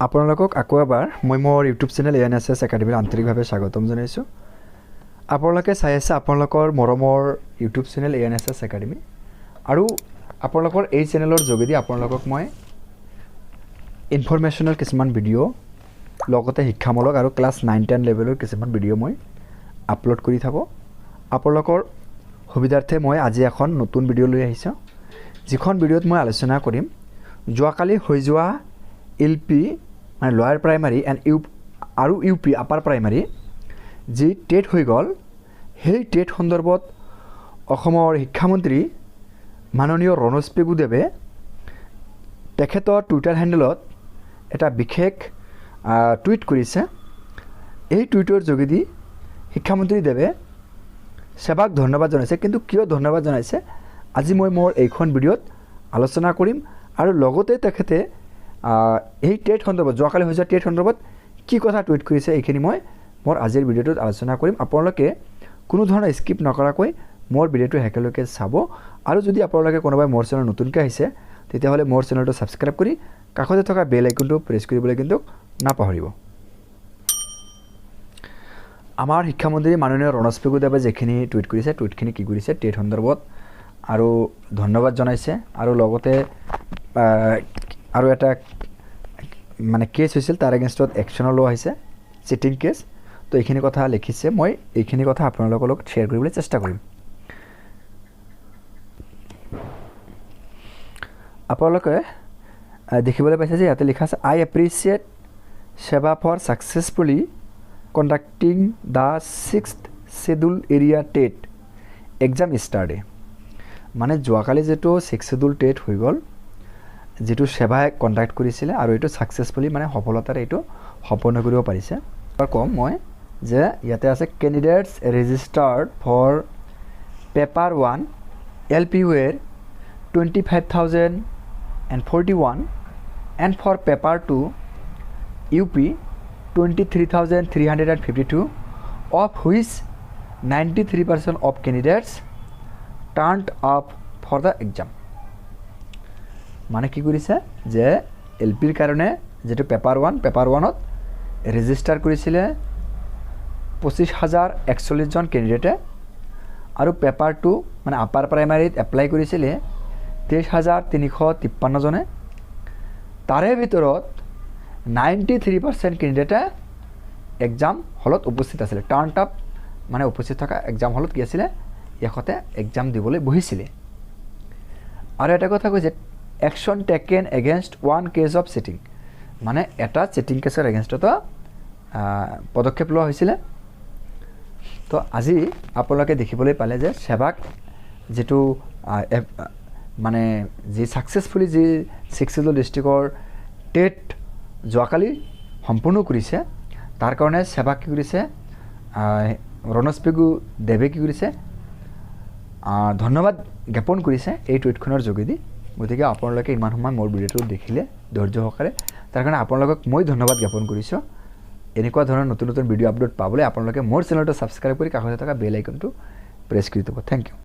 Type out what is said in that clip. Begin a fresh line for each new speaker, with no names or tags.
আপোনালোকক আকৌ এবাৰ মই মোৰ ইউটিউব চেনেল এএনএছএছ একাডেমীৰ আন্তৰিকভাৱে স্বাগতম জনাইছোঁ। আপোনালোকে চাই আছে আপোনালোকৰ মৰমৰ ইউটিউব চেনেল এএনএছএছ একাডেমী, আৰু আপোনালোকৰ এই চেনেলৰ যোগেদি আপোনালোকক মই ইনফৰমেশ্যনেল কিছুমান ভিডিঅ', লগতে শিক্ষামূলক আৰু ক্লাছ 9-10 লেভেলৰ কিছুমান ভিডিঅ' মই আপলোড কৰি থাকোঁ। আপোনালোকৰ সুবিধাৰ্থে মই আজি এখন নতুন ভিডিঅ' লৈ আহিছোঁ, যিখন ভিডিঅ'ত মই আলোচনা কৰিম যোৱাকালি হৈ যোৱা এলপি মানে লোৱাৰ প্ৰাইমাৰী এণ্ড ইউ আৰু ইউ পি আপাৰ প্ৰাইমাৰী যি টেট হৈ গ'ল, সেই টেট সন্দৰ্ভত অসমৰ শিক্ষামন্ত্ৰী মাননীয় ৰণোজ পেগুদেৱে তেখেতৰ টুইটাৰ হেণ্ডেলত এটা বিশেষ টুইট কৰিছে। এই টুইটৰ যোগেদি শিক্ষামন্ত্ৰীদেৱে সেৱাক ধন্যবাদ জনাইছে। কিন্তু কিয় ধন্যবাদ জনাইছে, আজি মই মোৰ এইখন ভিডিঅ'ত আলোচনা কৰিম। আৰু লগতে তেখেতে এই টেট সন্দৰ্ভত, যোৱাকালি হৈ যোৱা টেট সন্দৰ্ভত কি কথা টুইট কৰিছে, এইখিনি মই মোৰ আজিৰ ভিডিঅ'টোত আলোচনা কৰিম। আপোনালোকে কোনো ধৰণৰ স্কিপ নকৰাকৈ মোৰ ভিডিঅ'টো একেলগে চাব। আৰু যদি আপোনালোকে কোনোবাই মোৰ চেনেল নতুনকৈ আহিছে, তেতিয়াহ'লে মোৰ চেনেলটো ছাবস্ক্ৰাইব কৰি কাষতে থকা বেল আইকনটো প্ৰেছ কৰিবলৈ কিন্তু নাপাহৰিব। আমাৰ শিক্ষামন্ত্ৰী মাননীয় ৰণোজ পেগুদেৱে যিখিনি টুইট কৰিছে, টুইটখিনি কি কৰিছে টেট সন্দৰ্ভত আৰু ধন্যবাদ জনাইছে, আৰু লগতে আৰু এটা মানে কেছ হৈছিল, তাৰ এগেইনষ্টত একশ্যনো লোৱা হৈছে, চিটিং কেছ। তো এইখিনি কথা লিখিছে, মই এইখিনি কথা আপোনালোকৰ লগত শ্বেয়াৰ কৰিবলৈ চেষ্টা কৰিম। আপোনালোকে দেখিবলৈ পাইছে যে ইয়াতে লিখা আছে, "I appreciate SEBA for successfully conducting the Sixth Schedule Area TET exam yesterday." মানে যোৱাকালি যিটো ছিক্স শ্বেডিউল টেট হৈ গ'ল, যিটো সেৱাই কণ্ডাক্ট কৰিছিলে, আৰু এইটো ছাকচেছফুলি মানে সফলতাৰে এইটো সম্পন্ন কৰিব পাৰিছে। এবাৰ ক'ম মই যে ইয়াতে আছে, "Candidates registered for paper 1 LP were 25,041 and for paper 2 UP 23,352, of which 93% of candidates turned up for the exam." মানে কি কৰিছে যে এল পিৰ কাৰণে যিটো পেপাৰ 1, পেপাৰ 1ত ৰেজিষ্টাৰ কৰিছিলে 25,041জন কেণ্ডিডেটে, আৰু পেপাৰ 2 মানে আপাৰ প্ৰাইমাৰীত এপ্লাই কৰিছিলে 23,353জনে। তাৰে ভিতৰত 93% কেণ্ডিডেটে এক্সাম হলত উপস্থিত আছিলে। টাৰ্ণ আপ মানে উপস্থিত থকা, এক্সাম হলত কি আছিলে, ইহঁতে এক্সাম দিবলৈ বহিছিলে। আৰু এটা কথা কৈছে, "Action taken against one case of cheating", মানে এটা চিটিং কেছৰ এগেইনষ্টতো পদক্ষেপ লোৱা হৈছিলে। তো আজি আপোনালোকে দেখিবলৈ পালে যে সেৱাক যিটো মানে যি ছাকচেছফুলি যি ছিক্স শ্বেডিউল ডিষ্ট্ৰিক্টৰ টেট যোৱাকালি সম্পূৰ্ণ কৰিছে, তাৰ কাৰণে সেৱাক কি কৰিছে, ৰণোজ পেগু দেৱে কি কৰিছে, ধন্যবাদ জ্ঞাপন কৰিছে এই টুইটখনৰ যোগেদি। গতিকে আপোনালোকে ইমান সময় মোৰ ভিডিঅ'টো দেখিলে ধৈৰ্য সহকাৰে, তাৰ কাৰণে আপোনালোকক মই ধন্যবাদ জ্ঞাপন কৰিছোঁ। এনেকুৱা ধৰণৰ নতুন নতুন ভিডিঅ' আপলোড পাবলৈ আপোনালোকে মোৰ চেনেলটো ছাবস্ক্ৰাইব কৰি কাষতে থকা বেল আইকনটো প্ৰেছ কৰি দিব। Thank U.